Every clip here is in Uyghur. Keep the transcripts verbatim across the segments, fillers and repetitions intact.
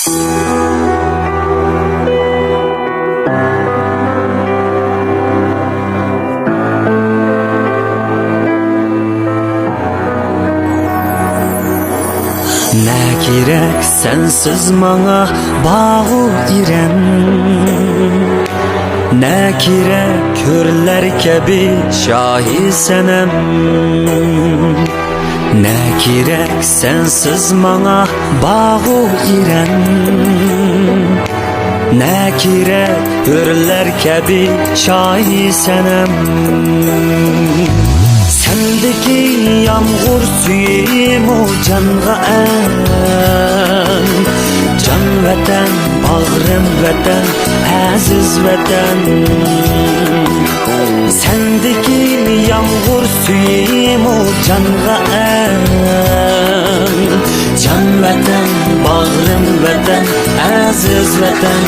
نە كېرەك سەنسىز ماڭا باغۇ ئېرەن، نە كېرەك ھۆرلەر كەبى شاھى سەنەم. نە كېرەك سەنسىز ماڭا باغۇ ئېرەن، نە كېرەك ھۆرلەر كەبى شاھى سەنەم. سەندىكى يامغۇر سۈيىمۇ جانغا ئەن. جان ۋەتەن، باغرىم ۋەتەن، ئەزىز ۋەتەن. سەندىكى يامغۇر سۈيىمۇ جانغا ئەن. جان ۋەتەن، باغرىم ۋەتەن، ئەزىز ۋەتەن.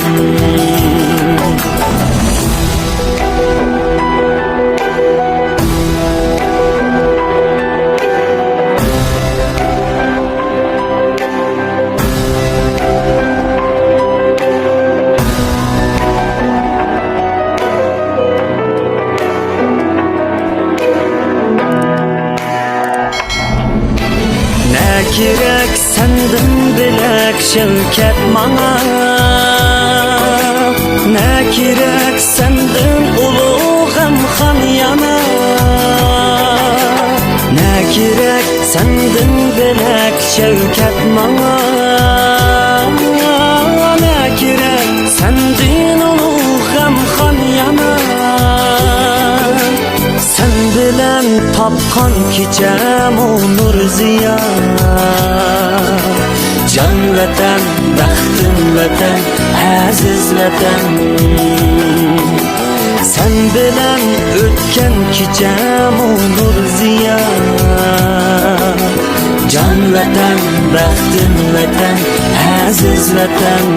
نە كېرەك سەندىن بۆلەك شەۋكەت ماڭا؟ نە كېرەك سەندىن ئۇلۇغ غەمخان يانا؟ نە كېرەك سەندىن بۆلەك شەۋكەت ماڭا؟ نە كېرەك سەندىن ئۇلۇغ غەمخان يانا؟ سەن بىلەن تاپقان كېچەمۇ نۇر زىيا. جان ۋەتەن، بەختىم ۋەتەن، ئەزىز ۋەتەن. سەن بىلەن ئۆتكەن كېچەمۇ نۇر زىيا. جان ۋەتەن، بەختىم ۋەتەن، ئەزىز ۋەتەن.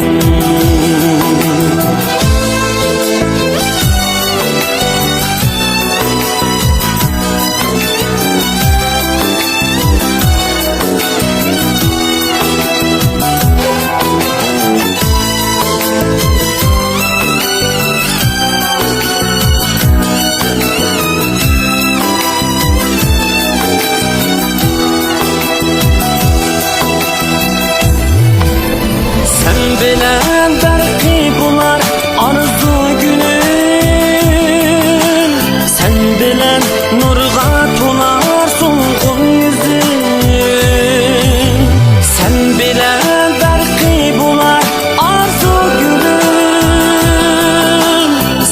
سەن بىلەن بەرقى بولار ئارزۇ گۈلۈم، سەن بىلەن نۇرغا تولار سولغۇن يۈزۈم. سەن بىلەن بەرقى بولار ئارزۇ گۈلۈم،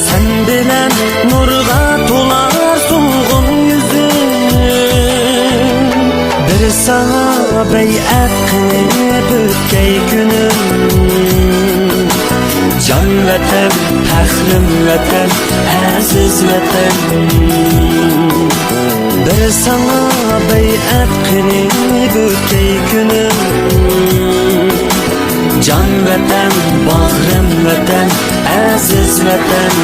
سەن بىلەن نۇرغا تولار سولغۇن يۈزۈم. بىر ساڭا بەيئەت قىلىپ ئۆتكەي كۈنۈم. جان ۋەتەن، پەخرىم ۋەتەن، ئەزىز ۋەتەن. بىر ساڭا بەيئەت قىلىپ ئۆتكەي كۈنۈم. جان ۋەتەن، باغرىم ۋەتەن، ئەزىز ۋەتەن.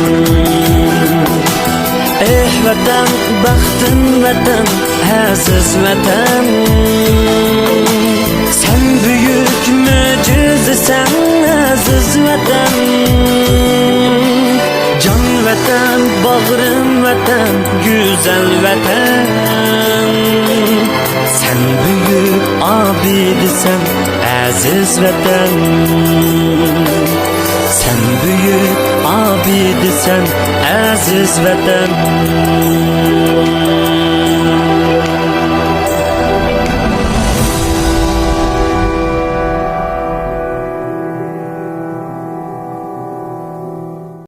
ئېھ ۋەتەن، بەختىم ۋەتەن، ئەزىز ۋەتەن. سەن بۈيۈك مۆجىزىسەن، ئەزىز ۋەتەن. جان ۋەتەن، باغرىم ۋەتەن، گۈزەل ۋەتەن. سەن بۈيۈك ئابىدىسەن، ئەزىز ۋەتەن. سەن بۈيۈك ئابىدىسەن، ئەزىز ۋەتەن.